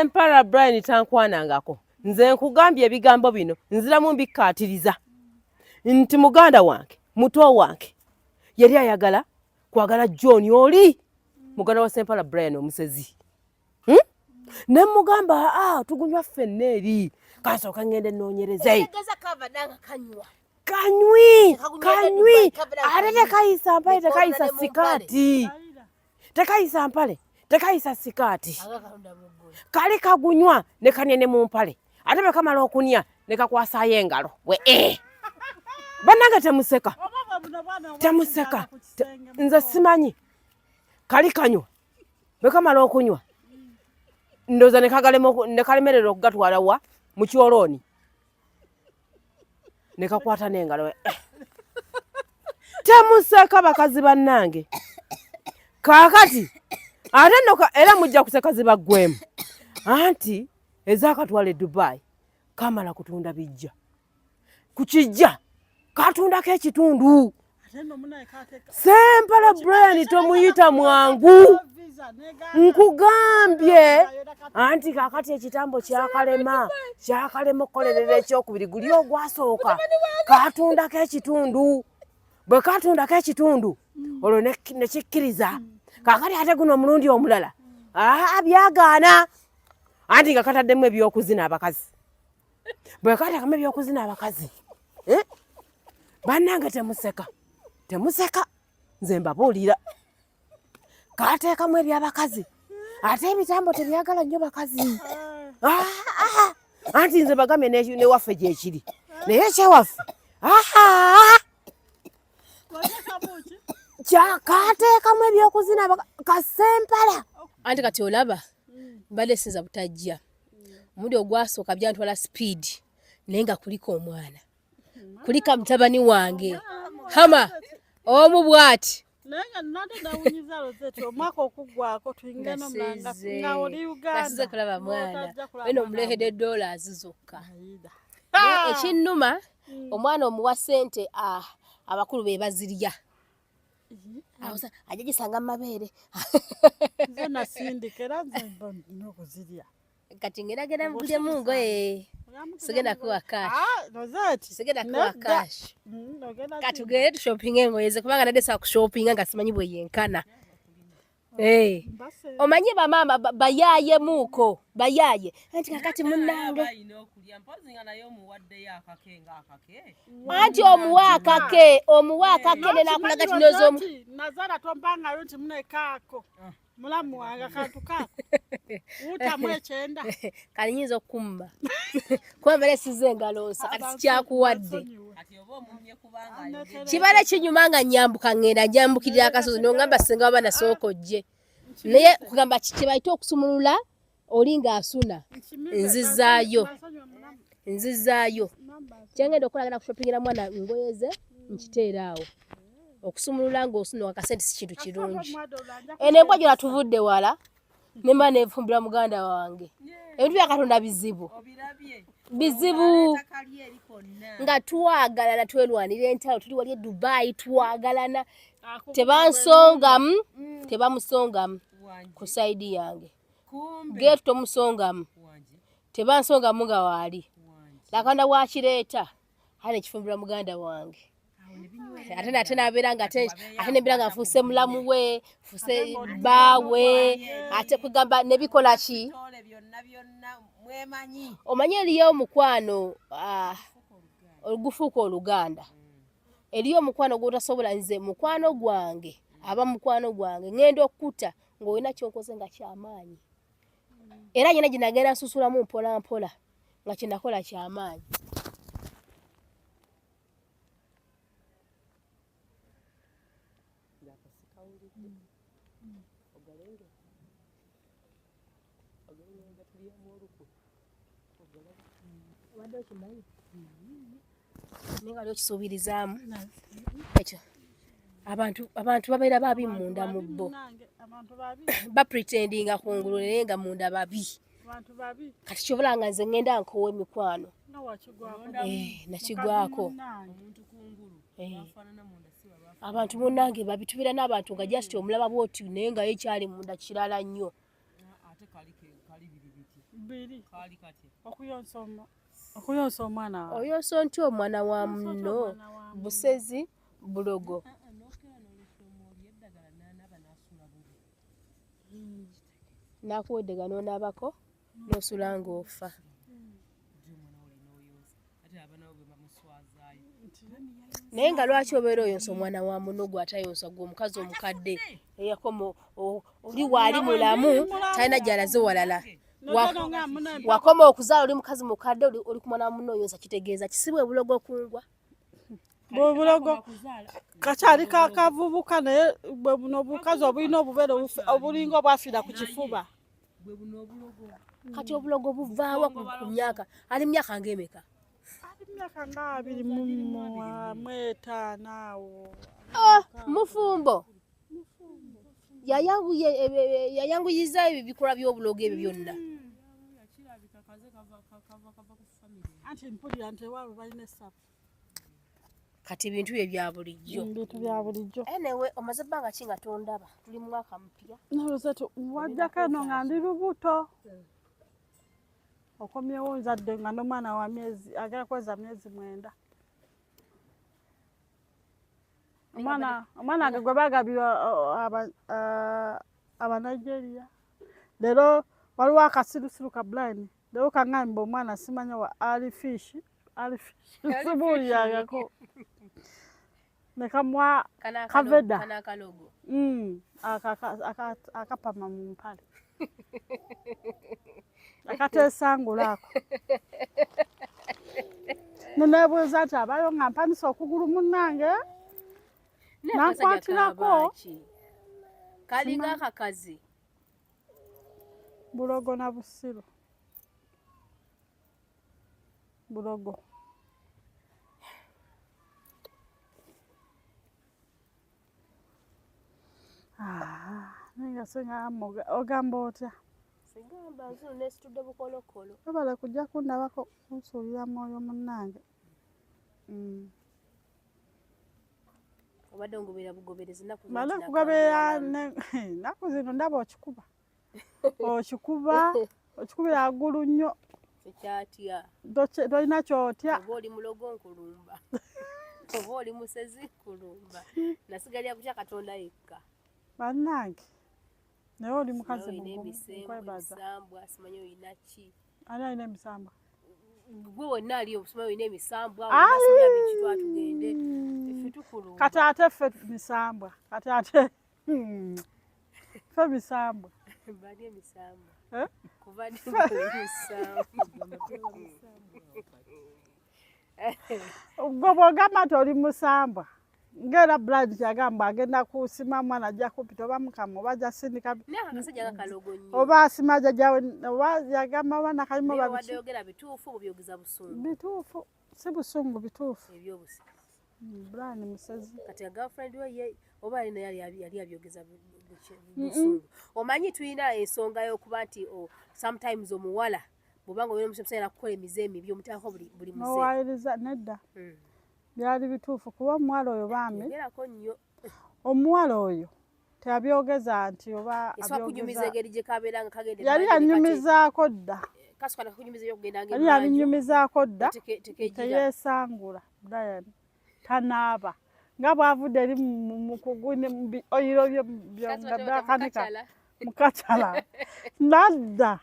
Sempala Brian tankwanangako. Nze nkugambye ebigambo bino nziramu mbikkaatiriza nti muganda wange, muto wange yali ayagala kwagala John oli muganda wa Sempala Brian omusezi, Ne mugamba, aa, tugunywa ffenna eri, kansooka ngende nnoonyereze. Kanywi kanywi, ate tekayisa mpale, tekayisa sikaati, tekayisa mpale, tekayisa sikaati. Kali kagunywa ne kanya ne mu mpale, ate bwe kamala okunya ne kakwasayo engalo bwe. Eh. Bannange, temuseka, temuseka. Nze simanyi, kali kanywa, bwe kamala okunywa ndowooza ne kalemerera okugatwala wa mu kyolooni, ne kakwata n'engalo. Eh. Temuseka bakazi bannange. Kaakati ate nno era mujja kuseka, zibaggwemu anti ezakatwala e Dubai. Kamala kutunda bijja ku kijja, katundako ekitundu. Sempala Brian tomuyita mwangu, nkugambye. Anti kakati ekitambo kyakalema, kyakalema okukolerera ekyokubiri. Guli ogwasooka katundako ekitundu, bwe katundako ekitundu olwo nekikkiriza. Kakati ate guno omulundi omulala, aa, byagaana, anti nga kataddemu ebyokuzina abakazi. Bwe katekamu ebyokuzina abakazi, eh? Bannange, temuseka, temuseka, nze mbabuulira. Kateekamu ebyabakazi, ate ebitambo tebyagala nnyo bakazi. Ah, ah. Anti nze bagambye newaffe gyekiri, naye ekyewaffe kateekamu ebyokuzina kasempala. Anti kati olaba mbadde sinza butajja. Omulundi ogwasooka byantwala speed, naye nga kuliko omwana, kulika mutabani wange hama omu bw'ati. Naye nga nate nawunyiza Rosette, omwaka okuggwako tuyingira nomulanga nga oli Uganda. Nasize kulaba mwana. N'otajja kulaba wena mwana. Omulekedde dollars zokka. Ayida. Naye ekinnuma, omwana omuwa ssente, ah, abakulu be bazirya. Ajja gisanga mu mabeere. Nze nasindika era nze mba nina okuzirya. Kati ngeragera mugulemu ngoye, sigenda kuwa cash. Ah, Rosette. Sigenda kuwa Nedda. cash. Ogenda Kati tugende tushoppinga engoye ze, kubanga nadde saa kushoppinga nga simanyi bwe yenkana. Eh. Mbase. Omanyi bamaama bayaayemuuko bayaaye, anti kakati munnange Balina okulya, mpozi nga naye omuwaddeyo akake nga akake. Anti omuwa akake, omuwa akake ne nakulaga ti noza omu Rosette, nazala tompangayo nti munekaako mulamu wange akantu kaako wutamu ekyenda. Kali nyinza okukumma kuba mbale siza engalo nsa, kati sikyakuwadde. Kati oba omumye kubanga ayogedde. Kibale kinyuma nga nyambuka, ngenda njambukirira akasozi, nongamba singa waba nasooka ojje, naye kugamba kye bayita okusumulula oli ng'asuna. Nzizaayo. Nzizaayo kyengenda okukola, genda kushoppingira mwana ngoye ze, nkiteera awo. Okusumulula ng'osuna akasente si kintu kirungi. Eno embwa gyola tuvudde wala, nemba nefumbira muganda wange. Ebintu bya Katonda bizibu. Obirabye. Bizibu. Aleeta kali eri konna. Nga twagalana, twerwanira entalo, tuli wali e Dubai twagalana, tebansongamu, tebamusongamu. Wangi. Ku side yange. Kumbe. Geetu tomusongamu. Wangi. Tebansongamu nga waali. Wangi. Lakanda wakireeta ate nekifumbirwa muganda wange, ate nate nabeera nga ate nembeera nga nfuuse mulamu we, nfuuse bbaawe, ate kugamba nebikola ki? Bitole byonna byonna mwemanyi. Omanyi eriyo omukwano, ah, ogufuuka oluganda. Eriyo omukwano gwotasobola. Nze mukwano gwange aba mukwano gwange, ŋŋenda okkuta ng'olina kyonkoze nga kyamaanyi, era nyina gye nagenda nsusulamu mpola mpola nga kyenakola kyamaanyi. Obadde okimanyi naye nga oli okisuubirizaamu ekyo. Abantu babeera babi munda mu bo. Abantu babi. Bapretendinga kungulu naye nga munda babi. Abantu babi. Kati kyobola nga nze ŋŋenda nkoowa emikwano. Nga wakigwako. Eh, nakigwako. Omuntu kungulu bafaanana, munda si baba. Abantu munnange babi. Tubeera n'abantu nga just omulaba bwoti, naye nga ye kyali munda kirala nnyo. Ate kali kali biribiri. Biri. Okuyonsa okuyonsa omwana wawe. Oyonsa ntya omwana wa munno? Busezi bulogo. Nakuwa eddagala n'onaabako n'osula ng'ofa. Naye nga lwaki obeera oyonsa omwana wa munno gwe atayonsa gwe omukazi omukadde eyakoma oli waali mulamu talina gy'alaze walala. Wakoma okuzaala oli mukazi mukadde oli ku mwana wa munno oyonsa kitegeeza kisibwa obulogo okungwa. Bwe bulogo kakyali kavubuka naye bwe buno obukazi obulina obubeere obulinga obwafiira ku kifuba. Kati obulogo buvaawa ku myaka ali myaka ng'emeka? Ali myaka nga 25 awo. Oh, mufumbo yayanguyiza ebyo bikolwa by'obulogo ebyo byonna. Anti mpulira nti ewaabwe balina essabo. Kati ebintu bye bya bulijjo. Bintu bya bulijjo. Anyway, omaze ebbanga ki nga tondaba? Tuli mu mwaka mupya. Nalowooza ti wajjako eno nga ndi lubuto. Okomyewo nzadde nga n'omwana wa myezi agala kuweza myezi 9. Omwana wange gwe bagabira Abanigeria. Leero waliwo akasirusiru ka Brian. Leero kaŋŋamba omwana simanya wa ali fish. Ali fish sibuulirangako. Ne kamuwa Kaveda. Kana akalogo. Akapama mu mpale. Akateesangula ako. Neneebuuza nti abayo nga mpanisa okugulu munnange. Nankwatirako. Kalinga akakazi. Bulogo na busiru. Bulogo. Ah, naye nga singa ogamba otya? Sigamba nzuno nesitudde bukolokolo. Webale kujja kundabako kunsuulira mwoyo munnange. Obadde ongoberera bugoberezi nnaku zino. Male kugoberera nnaku zino ndaba okikuba. Okikuba, okikubira waggulu nnyo. Sikyatya. Tolina ky'otya. Oba oli mulogo nkulumba. Oba oli musezi nkulumba. Nasigalira kutya Katonda yekka. Bannange. Naye oli mukazi Simanyi olina mugumu, nkwebaza. emisambwa, simanyi olina ki. Ani alina emisambwa? Gwe wenna ali simanyi olina emisambwa, Ai! olina biki twatugende. Ffe tukulumba. Kati ate ffe misambwa. Kati ate ffe misambwa. Bali emisambwa. Eh? Kuva ddi ng'oli musambwa? Gwe bw'ogamba nti oli musambwa ng'era Brian kyagamba agenda kusima mwana ajja kupita oba mukama oba ajja sindika Naye ako akasajja nga kalogo nnyo. oba asima jjajjawe oba yagamba oba nakalimu Naye oba obadde biki. oyogera bituufu oba obyogeza busungu? Bituufu si busungu bituufu. Ebyobusi. Brian musezi. Kati girlfriend we ye oba ali naye yali abyogeza busungu. Omanyi tulina ensonga y'okuba nti sometimes omuwala bw'obanga olina omusajja nakukola emize emibi omuteekako buli muze. N'owaayiriza nedda. Byali bituufu kuba omuwala oyo bambi Yogerako nnyo. omuwala oyo teyabyogeza nti oba Esobola kunyumiza abyogeza engeri gye kabeera nga kagenda yali emmanju ne kati- yanyumizaako dda Kasooka nakakunyumiza ebyokugenda yali yabinyumizaako dda tekeegira. Teyeesangula. Brian tanaaba nga bw'avudde eri mu kuguni mu oyiro bye nga byakanika mukacala nadda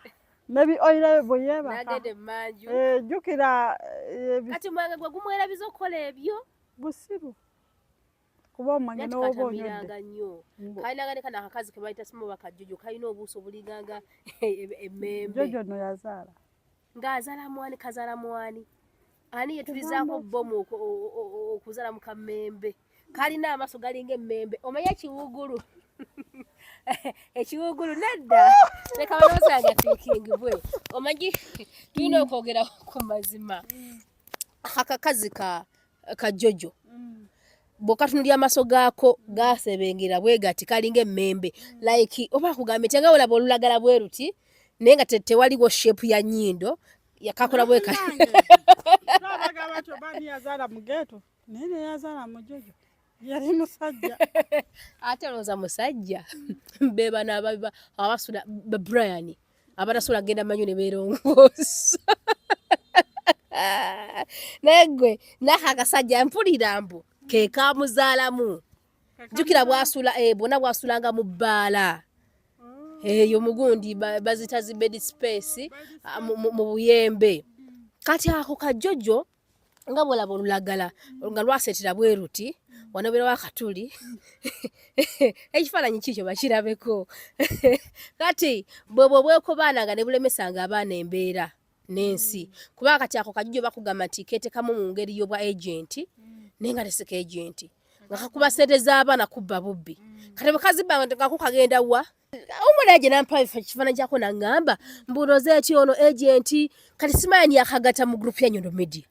nebi oyiro bwe yeebaka. N'agenda emmanju. Jjukira Kati omwenge gwe gumwerabiza okukola ebyo. Busiru kuba omwenge Naye n'oba onywedde. tikatamiranga nnyo. Kalinanga ne kano akakazi ke bayita simu oba kajjojo kalina obuuso obulinganga emmembe. Jojo nno yazaala. Ng'azaala mwani kazaala mwani. Ani yetulizaako bbomu okuzaala mu kammembe. Kalina amaaso galinga emmembe. Omanyi ekiwugulu? Ekiwugulu nedda. Leka balowooza nga thinkingibwe. Omanyi tulina okwogera ku mazima. Akakazi ka kajjojo bw'okatunulira amaaso gaako gasebengera bwe gati kalinga emmembe like oba akugambye nti nga olaba olulagala bwe luti naye nga tewaliwo shape ya nnyindo yakakola bwe kati. Bagamba nti oba ani yazaala mu ghetto naye neyazaala mu jojo yali musajja. Ate olowooza musajja be bano abasula ba Brian Abatasobola kugenda manyo ne beerongoosa. Naye ggwe n'ako akasajja mpulira mbu ke kamuzaalamu. Jjukira bwasula eh, bwonna bwasulanga mu bbaala eyo mugundi bazita zi bed space ah, mu buyembe. Kati ako kajjojo nga bwolaba olulagala nga lwaseetera bwe luti wanobeerawo akatuli ekifaananyi kiikyo bakirabeko. Kati bwebwo bwekobaana nga ne bulemesanga abaana embeera n'ensi, kubanga kati ako kajjojo bakugamba nti keetekamu mu ngeri y'obwa agenti, naye nga tesika agenti nga kakuba ssente z'abaana kubba bubbi. Kati bwe kazibba nga ko kagenda wa? Omwana yaje nampa ekifaananyi kyako naŋŋamba mbu Rosette ono agenti, kati simanyi yakagatta mu group ya Nyondo Media.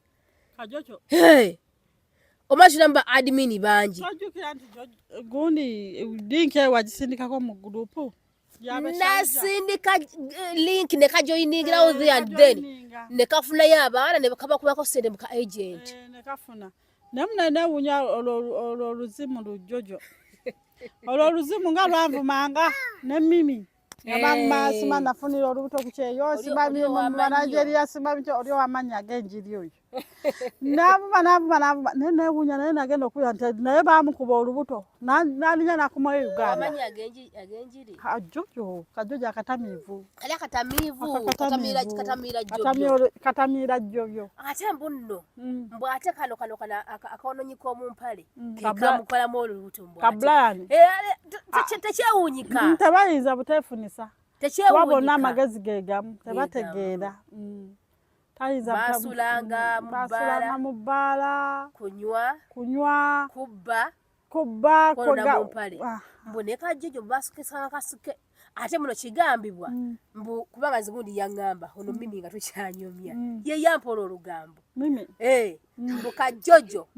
Kajojo. Hey! Omanyi tulina ba admin bangi. Tojjukira nti gundi link eyo wagisindikako mu group? Nasindika link ne kajoiningirawo there and then ne kafunayo abaana ne kabakubako ssente mu ka agent. Ne kafuna. Naye muna newuunya olwo oluzimu lujjojo. Olwo oluzimu nga lwanvumanga ne Mimi. Nga bamma sima nafunira olubuto ku kyeyo, sima Oli mu ow'amannya. Nigeria, sima biki, oli ow'amannya ag'enjiri oyo. N'avuma, n'avuma, n'avuma. Naye neewuunya, naye nagenda okuwulira nti naye baamukuba olubuto. N'alinnya n'akomawo e Uganda. Ow'amannya ag'enjiri? Kajojo, kajojo akatamiivu. Kali akatamiivu, Ako akatamiivu. katamiira jjobyo. Katamiira jjobyo. Ate mbu nno, mbu ate kano, kano, kano, akoononyi k'omu mpale, ke Ka kamukolamu olubuto mbu Ka ate. Brian. Tekyewuunyika. Tebayinza buteefunisa. Tekyewuunyika. Kuba bonna amagezi ge gamu, tebategeera. Tayinza Baasulanga mu baasulanga bbaala. mu bbaala. Kunywa. Kunywa. Kubba. Kubba, Kwonona kwega mu mpale. Mbu ne kajjojo baasukisanga kasuke. Ate muno kigambibwa, mbu kubanga nze gundi yaŋŋamba, ono Mimi nga tukyanyumya. Ye yampa olwo olugambo. Mimi? Mbu kajjojo,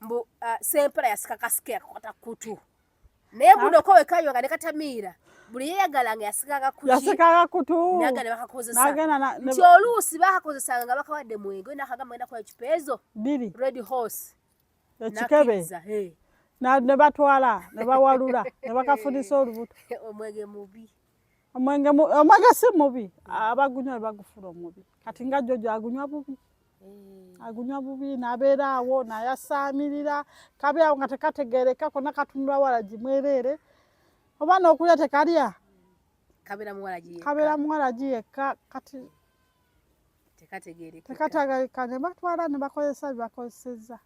mbu Sempala yasika kasike akakwata kutu. Naye buno ko wekanywa nga ne katamiira. Buli yeeyagala nga yasikanga kuki? Yasikanga kutu. Naga ne bakakozesa. Nagenda na, ne Nti oluusi bakakozesanga nga bakawadde mwenge, n'akagamba ngenda kuwa ecupa ezo. Bbiri. Red Horse. Ekikebe. Nakkiriza, hey. Na, ne batwala, ne bawalula, ne bakafunisa olubuto. Omwenge mubi. Omwenge si mubi, abagunywa ne bagufula omubi. Kati nga Jojo agunywa bubi. Agunywa bubi, n'abeera awo, n'ayasaamirira, kabe awo nga tekategeereka, konna katunula wala gimwereere. Oba n'okulya tekalya. Kabeera muwala gi yekka. Kabeera muwala gi yekka, kati Tekategeerekeka. Tekategeerekeka, ne batwala ne bakozesa bye bakozesezza.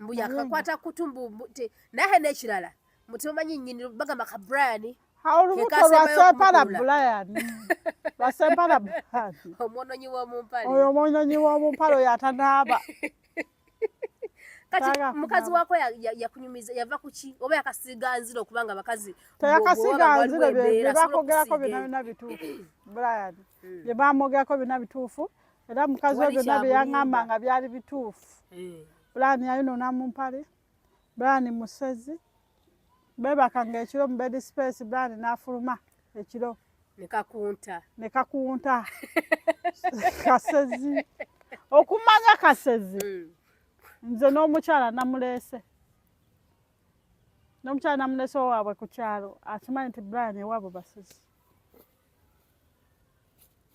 Mbu yakakwata kutu mbu, mbu, te, naye n'ekirala, mbu tebamanyi nnyini, bagamba ka Brian. Ha, olubuto Ke kasembayo lwa Sempala okumukulula. Brian. Lwa Sempala Brian. Omwononyi w'omu mpale. Oyo omwononyi w'omu mpale oyo atanaaba. Kati Taaga mukazi kunaaba. wako yakunyumiza, yava ku ki? Oba yakasiga nziro kubanga abakazi Teyakasiga bw'oba nziro, waliwo embeera, bye asobola bakogerako okusiiga byonna enju. byonna bituufu. Brian. Bye bamwogerako byonna bituufu. Era mukazi we Tewali byonna bye yaŋŋamba kyabulimba. nga byali bituufu. Brian yayonoona mu mpale. Brian musezi. Beebakanga ekiro mu bed space, Brian n'afuluma ekiro. Ne kakunta. Ne kakunta. Kasezi. Okumanya kasezi. Nze n'omukyala namuleese. N'omukyala namuleese owaabwe ku kyalo, akimanyi nti Brian ewaabwe basezi.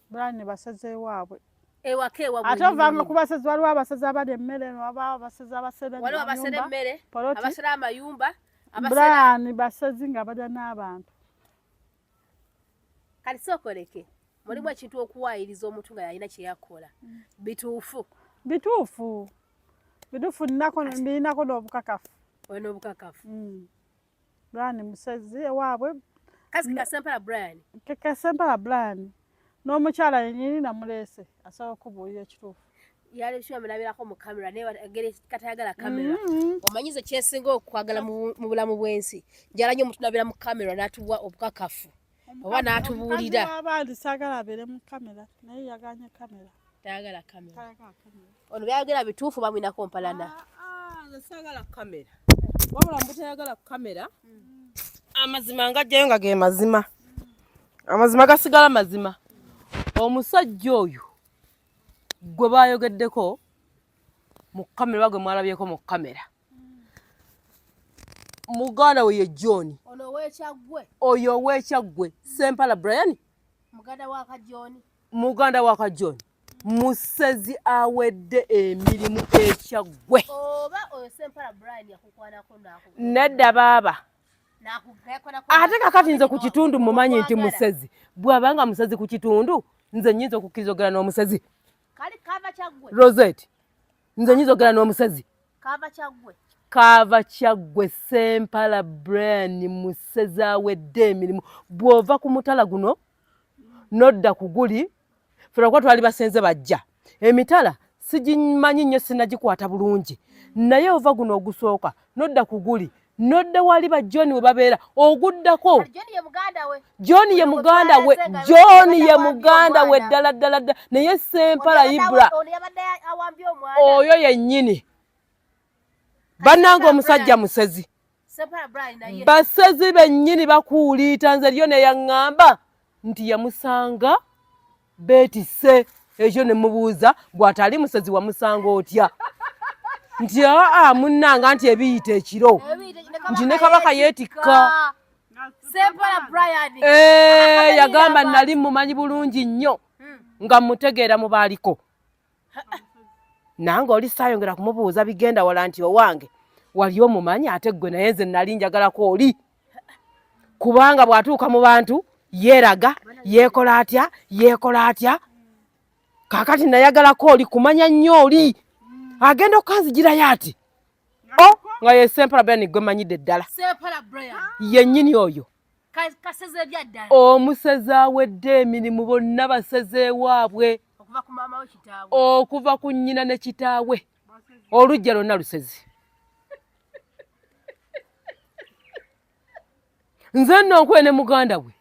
Brian basezi ewaabwe. Ewaka ewaabwe Ate ovanga wennyini. ku basezi, waliwo abasezi abalya emmere, wabaawo abasezi abasera Waliwo abasera amayumba, emmere, poloti. abasera amayumba, abasera Brian basezi nga balya n'abantu. Kati sookoleke, mulimu ekintu okuwaayiriza omuntu nga yalina kye yakola. Bituufu. Bituufu. Bituufu, mbirinako n'obukakafu. Olina obukakafu. Brian musezi ewaabwe. Kasi ke Kasempala Brian. Ke Kasempala Brian. N'omukyala yennyini namuleese, asobola okubuulira ekituufu. Yali bishuba mulabirako mu kamera, naye engeri katayagala kamera. Omanyize kyensinga okwagala mu bulamu bw'ensi. Njala nnyo omuntu n'abeera mu kamera n'atuwa obukakafu. Oba n'atubuulira. Omukazi w'abandi saagala abeere mu kamera, naye yagaanye kamera. Tayagala kamera. Tayagala kamera. Ono byayogera bituufu bamwinako mpalana. Nze saagala kamera. Wabula mbu tayagala kamera. Amazima ngajjayo nga ge mazima. Amazima gasigala mazima. Omusajja oyo gwe baayogeddeko mu kamera oba gwe mwalabyeko mu kamera. Muganda we ye John. Ono ow'Ekyaggwe. Oyo ow'Ekyaggwe Sempala Brian. Muganda wa Kajoni. Muganda wa Kajoni. Musezi awedde emirimu Ekyaggwe. Oba oyo Sempala Brian yakukwanako naku. Nedda baaba. Ate kakati nze ku kitundu mumanyi nti musezi. Bw'aba nga musezi ku kitundu, nze nnyinza okukkiriza ogera n'omusezi. Kali kava Kyaggwe. Rosette. Nze nnyinza ogera n'omusezi. Kava Kyaggwe. Kava Kyaggwe Sempala Brian musezi awedde emirimu. Bw'ova ku mutala guno n'odda ku guli, ffe lwakuba twali basenze bajja. Emitala sigimanyi nnyo, sinnagikwata bulungi. Naye ova guno ogusooka n'odda ku guli, n'odda wali ba John we babeera, oguddako. John ye muganda we. John ye muganda we. John ye muganda we ddala ddala ddala. Naye Sempala Ibra oyo yennyini. Bannange omusajja musezi. Basezi bennyini bakuuliita. Nze lyo ne yaŋŋamba nti yamusanga beetisse ekyo ne mubuuza bw'atali musezi wamusanga otya? Nti aa munnanga nti ebiyita ekiro nti ne kabaka yeetikka. Yagamba nali mumanyi bulungi nnyo nga mutegeera mu baaliko. Nange oli saayongera kumubuuza bigenda wala nti owange wali omumanyi ate ggwe, naye nze nali njagalako oli kubanga bw'atuuka mu bantu yeeraga yeekola atya yeekola atya. Kaakati nayagalako oli kumanya nnyo oli agenda okukanzigirayo ati o nga ye Sempala Brian gwe manyidde ddala yennyini oyo omusezi awedde emirimu bonna baseze ewaabwe okuva ku nnyina ne kitaawe olujja lwonna lusezi. Nze nno nkuwe ne muganda we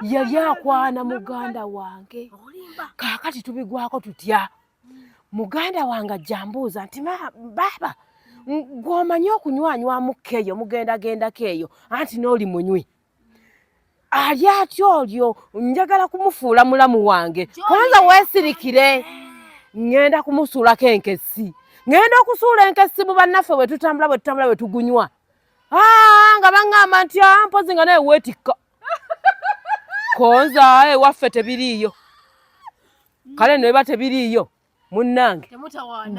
yali akwana muganda wange. Kaakati tubigwako tutya? Muganda wange ajja mbuuza nti baaba gw'omanyi okunywanywamuko eyo mugendagendako eyo anti n'oli munywi ali atya olyo njagala kumufuula mulamu wange kwanza weesirikire ŋŋenda kumusuulako enkessi ŋŋenda okusuula enkessi mu bannaffe bwe tutambula bwe tutambula bwe tugunywa nga baŋŋamba nti mpozi nga naye weetikka konza ewaffe tebiriiyo kale nno eba tebiriiyo munnange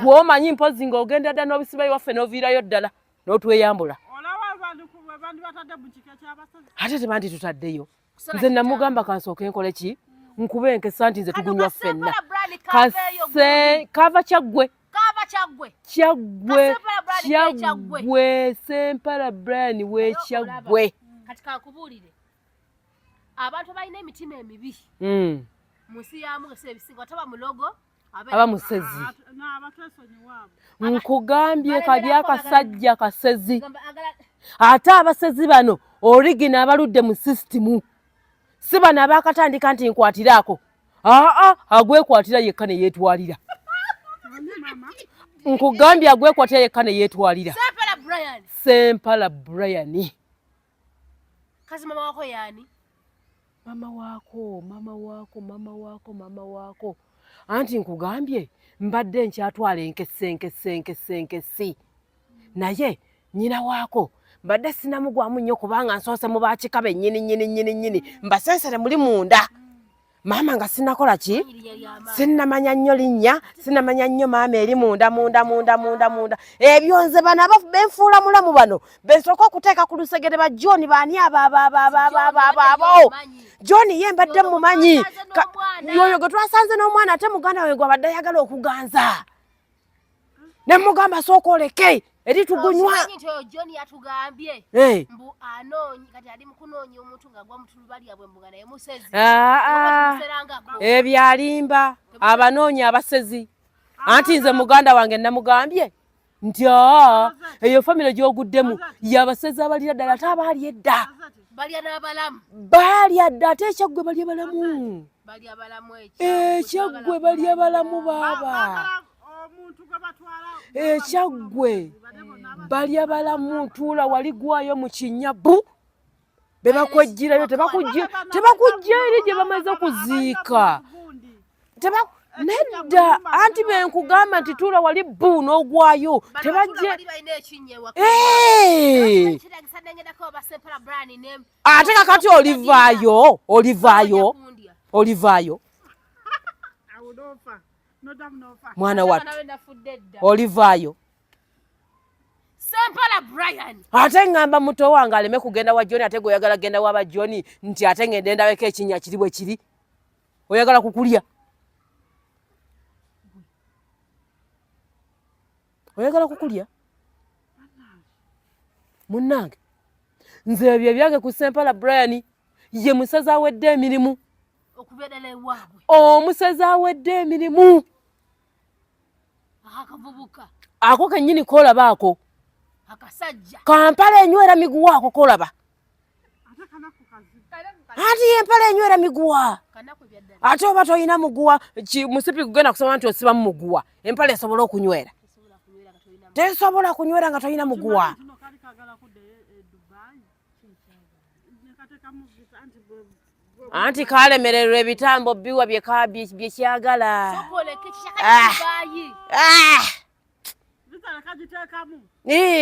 gw'omanyi mpozi ng'ogenda dda n'obisiba ewaffe n'oviirayo ddala n'otweyambula ate tebandi tutaddeyo. Nze namugamba kansooke nkole ki nkube enkesa nti nze tugunywa ffenna. Kava Kyaggwe Kyaggwe Kyaggwe Sempala Brian w'Ekyaggwe. Kati kankubuulire abantu balina emitima emibi mu nsi yamu ebisinga ataba mulogo aba musezi. Nkugambye kali akasajja kasezi. Ate abasezi bano origina abaludde mu sisitimu si bano abaakatandika nti nkwatiraako aa agwekwatira yekka ne yeetwalira. Nkugambye agwekwatira yekka ne yeetwalira. Sempala Brian. Kazi mama wako yaani? Mama waako mama waako mama waako mama waako anti nkugambye mbadde nkyatwala enkesi enkesi enkesi enkesi naye nnyina waako mbadde sinamugwamu nnyo kubanga nsoose mu bakika bennyini nnyini nnyini nnyini mbasensere muli munda maama nga sinakola ki sinnamanya nnyo linnya sinnamanya nnyo maama eri munda munda munda munda munda ebyo nze bano benfuula mulamu bano bensooka okuteeka ku lusegere ba John baani abo abo abo abo abo abo abo John ye mbadde mumanyi yoyo gwe twasanze n'omwana ate muganda we gwabadde ayagala okuganza ne mugamba sooka oleke eri tugunywa. John yatugambye mbu anoonye kati ali mu kunoonya omuntu ng'agwa mu tuluba lyabwe mbu nga naye musezi. Ebyo alimba abanoonya abasezi. Anti nze muganda wange namugambye nti eyo famire gy'oguddemu y'abasezi abalira ddala ate abaali edda balya n'abalamu balya dda ate Ekyaggwe balya balamu Ekyaggwe balya balamu baaba Ekyaggwe balya balamu tuula wali gwayo mu kinnya bu bebakwejjirayo tebakujja eri gye bamaze kuziika. Nedda, anti benkugamba nti tuula wali bbu n'ogwayo tebajje. Ate kakati olivaayo, olivaayo, olivaayo mwana wattu, olivaayo. Sempala Brian. Ate ngamba muto wange aleme kugenda wa John, ate gwe oyagala genda wa John nti ate ngende ndabeko ekinnya kiri bwe kiri. Oyagala kukulya, oyagala kukulya munnange. Nze ebyo ebyange ku Sempala Brian, ye musezi awedde emirimu, omusezi awedde emirimu ako kennyini kolaba ako kampala enywera miguwa ako kolaba anti empala enywera miguwa. Ate oba toyina muguwa, musipi gugenda kusoma nti osibamu muguwa, empala esobola okunywera? Tesobola kunywera nga toyina muguwa. Anti kalemererwa ebitambo biwa byekyagala. Ah!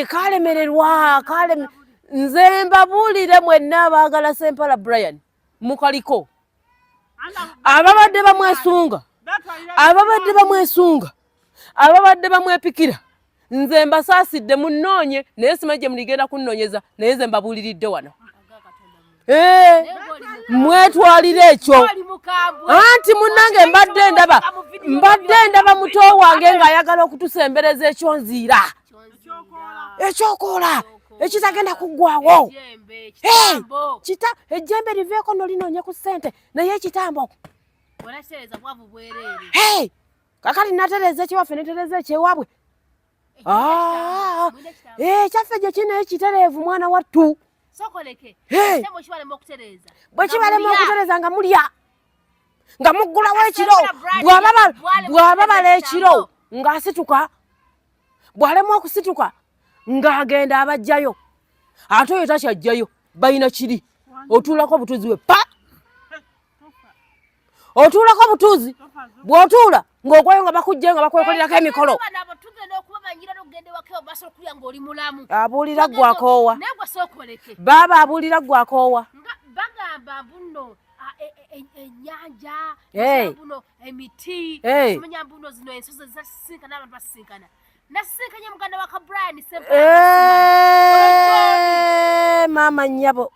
Kalemererwa. Nze mbabuulire mwenna abaagala Sempala Brian, mukaliko ababadde bamwesunga, ababadde bamwesunga, ababadde bamwepikira, nze mbasaasidde. Munnoonye, naye simanyi gye muligenda kunnoonyeza, naye nze mbabuuliridde wano. Mwetwalire ekyo. Anti munnange mbadde ndaba, mbadde ndaba muto wange ng'ayagala okutusembereza ekyonziira, ekyokoola ekitagenda kuggwawo. Kita ejjembe liveeko nolinoonye ku ssente, naye ekitambo kakati natereeza ekiwaffe, netereeza ekyewaabwe. Ah, ekyaffe gye kino ekitereevu, mwana wattu. Bwe kibalema okutereeza nga mulya, nga muggulawo ekiro, bw'ababala ekiro ng'asituka, bw'alemwa okusituka ng'agenda abajjayo, ate oyo takyajjayo. Balina kiri otuulako obutuuzi bwe pa, otuulako obutuuzi, bw'otuula ng'ogwayo nga bakugjayo nga bakwekolerako emikolo. Abuulira gwakoowa, baaba abuulira gwakoowa. Bagamba mbuno ennyanja buno, emiti manya mbuno zino ensozi zasisinkana, abantu basisinkana. Nasisinkanye muganda wa Kabrian. Maama nnyabo,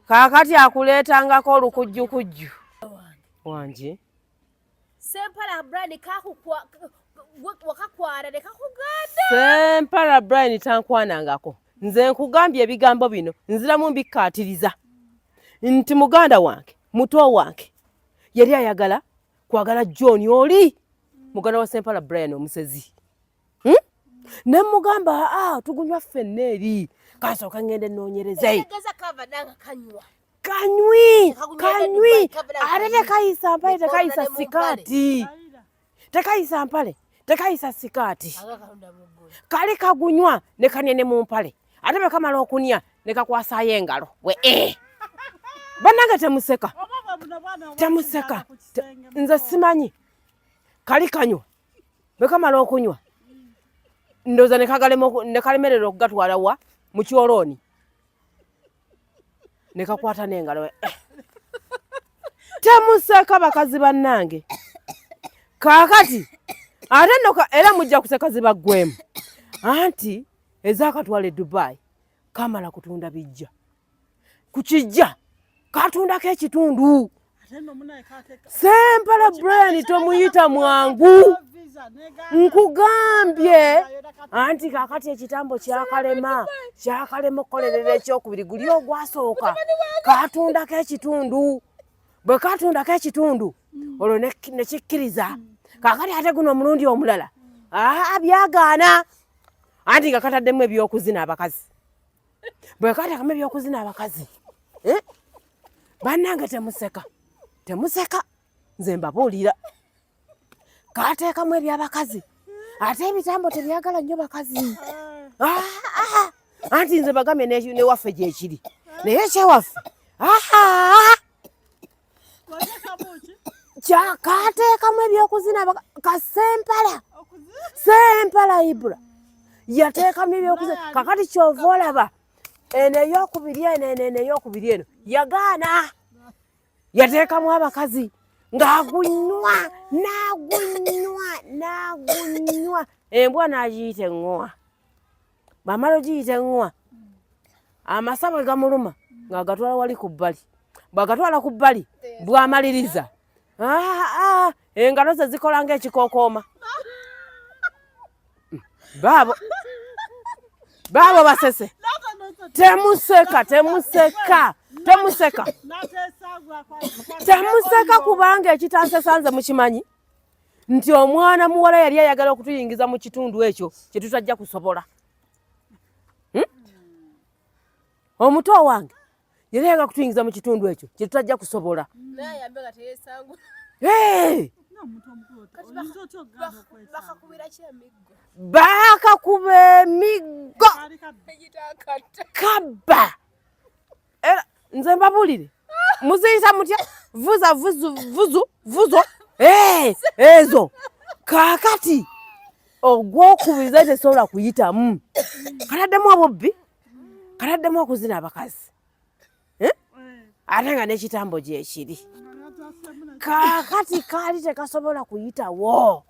kaakati akuleetangako olukujjukujju wangi. Sempala Brian wakakwara nekakuganda. Sempala Brian tankwanangako. Nze nkugambye ebigambo bino nziramu mbikkaatiriza nti muganda wange, muto wange yali ayagala kwagala John, oli muganda wa Sempala Brian omusezi, Ne mugamba, aa, tugunywa ffenna eri, kansooka ngende nnoonyereze. Kanywi kanywi, ate tekayisa mpale, tekayisa sikaati, tekayisa mpale, tekayisa sikaati. Kali kagunywa ne kanya ne mu mpale, ate bwe kamala okunya ne kakwasayo engalo we. Bannange, temuseka, temuseka. Nze simanyi, kali kanywa, bwe kamala okunywa ndowooza ne kalemerera okugatwala wa mu kyolooni, ne kakwata n'engalo. Temuseka bakazi bannange. Kaakati ate nno era mujja kuseka zibaggwemu. Anti ezakatwala e Dubai kamala kutunda bijja ku kijja, katundako ekitundu. Sempala Brian tomuyita mwangu, nkugambye. Anti kakati ekitambo kyakalema, kyakalema okukolerera ekyokubiri. Guli ogwasooka katundako ekitundu, bwe katundako ekitundu olwo nekikkiriza. Kakati ate guno omulundi omulala, aa, byagaana. Anti nga kataddemu ebyokuzina abakazi, bwe katekamu ebyokuzina abakazi. Eh? Bannange, temuseka, temuseka, nze mbabuulira. Kateekamu ebyabakazi, ate ebitambo tebyagala nnyo bakazi. Ah, ah. Anti nze bagambye newaffe gyekiri, naye ekyewaffe. Kateekamu ebyokuzina kasempala sempala ibula yateekamu ebyokuzina. Kakati kyova olaba eno eyokubiri eno eno eno eyokubiri eno yagaana, yateekamu abakazi ng'agunywa n'agunywa n'agunywa, embwa n'agiyita eŋŋowa. Bw'amala ogiyita eŋŋowa, amasa bwe gamuluma ng'agatwala wali ku bbali, bw'agatwala ku bbali bw'amaliriza engalo ze zikola ng'ekikookooma. Baabo baabo basese, temuseka temuseka temuseka temuseka, kubanga ekitansesa nze mukimanyi nti omwana muwala yali ayagala okutuyingiza mu kitundu ekyo kye tutajja kusobola. Omuto wange yali ayagala kutuyingiza mu kitundu ekyo kye tutajja kusobola. Baakakuba emiggo kabba. Era nze mbabuulire, muziyita mutya? Vuza vuzu vuzu vuzo ezo. Kaakati ogwokubiri zali tesobola kuyitamu, kataddemu obubbi, kataddemu okuzina abakazi, ate nga n'ekitambo gyekiri. Kaakati kaali tekasobola kuyitawo.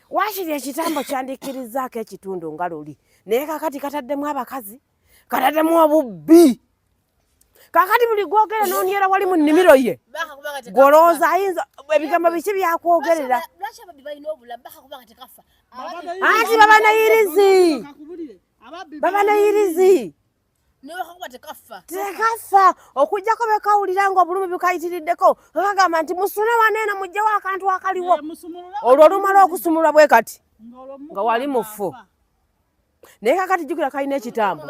Waakiri ekitambo kyandikkirizaako ekitundu nga luli, naye kaakati kataddemu abakazi, kataddemu obubbi. Kaakati buli gwogera n'onyera wali mu nnimiro ye, gw'olowooza ayinza ebigambo biki byakwogerera? Anti baba nayirizi, baba nayirizi tekafa, okujjako bekawulira nga obulumi bukayitiriddeko, bagamba nti musune wano eno mugyewo akantu akaliwo. Olwo olumala okusumulwa bwe kati nga wali mufu. Naye kakati jjukira kalina ekitambo.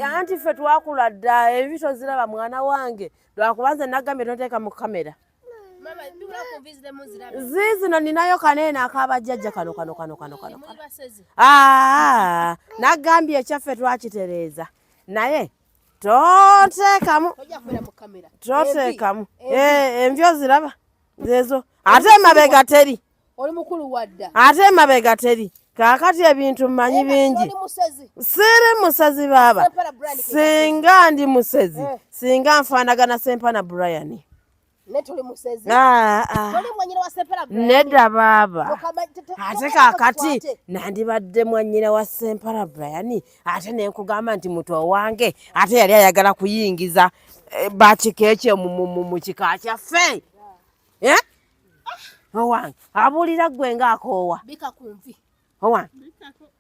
Anti ffe twakula dda, ebibi toziraba mwana wange, lwakuba nze nagambye toteeka mu kamera. Ziizino ninayo kaneene akabajjajja kano kano kano kano kano. Nagambye ekyaffe twakitereeza, naye toteekamu toteekamu envi oziraba zezo, ate emabega teri, ate emabega teri. Kaakati ebintu mmanyi bingi, siri musezi baaba. Singa ndi musezi, singa nfaanagana Sempana Brian. Nedda baaba. Ate kaakati nandibadde mwannyina wa Sempala Brian, ate nenkugamba nti muto wange ate yali ayagala kuyingiza bakika ekyo mu kika kyaffe. Owange abuulira ggwe ng'akoowa, owange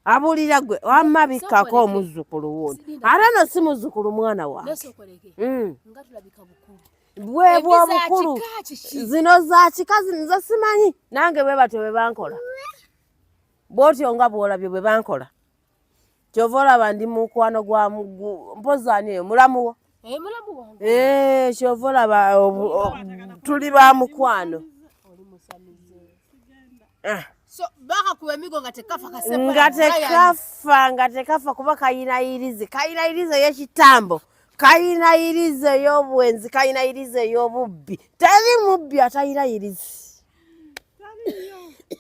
abuulira ggwe wamma bikkako omuzzukulu wuno, ate no si muzzukulu, mwana wange bwebwo obukulu. Zino za kika, nze simanyi nange bwe batyo bwe bankola, bwotyo nga bw'olabye bwe bankola. Kyova olaba ndi mukwano gwa mpozi ani eyo mulamuwo, kyova olaba tuli ba mukwano. Nga tekafa, nga tekafa, kuba kayinayirizi, kayinayirizi ey'ekitambo, kayinayirizi ey'obwenzi, kayinayirizi ey'obubbi. Teri mubbi atayinayirizi,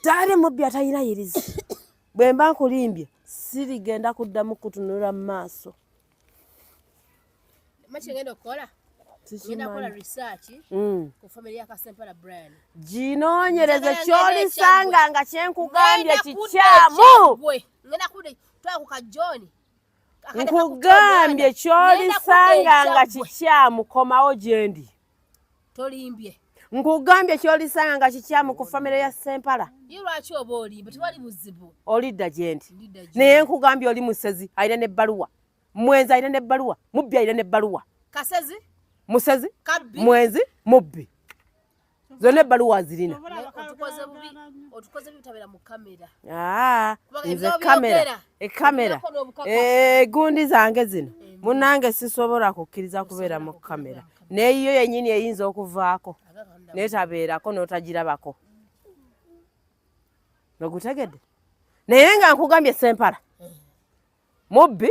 teri mubbi atayinayirizi. Bwe mba nkulimbye sirigenda kuddamu kutunula mu maaso. Ginoonyereze kyolisanga nga kyenkugambye kikyamu. Nkugambye kyolisanga nga kikyamu, komawo gyendi. Tolimbye. Nkugambye kyolisanga nga kikyamu ku famire ya Sempala. Lwaki oba olimba? Tewali buzibu. Olidda gyendi, naye nkugambye oli musezi alina n'ebbaluwa, mwenzi alina n'ebbaluwa, mubbi alina n'ebbaluwa. Kasezi, musezi, mwenzi, mubbi, zonna ebbaluwa zirina. Nze kamera, ekamera egundi zange zino munange sisobola kukkiriza kubeera mu kamera, neyiyo yennyini eyinza okuvaako netabeerako n'otagirabako. Ogutegedde? Naye nga nkugambye Sempala mubbi,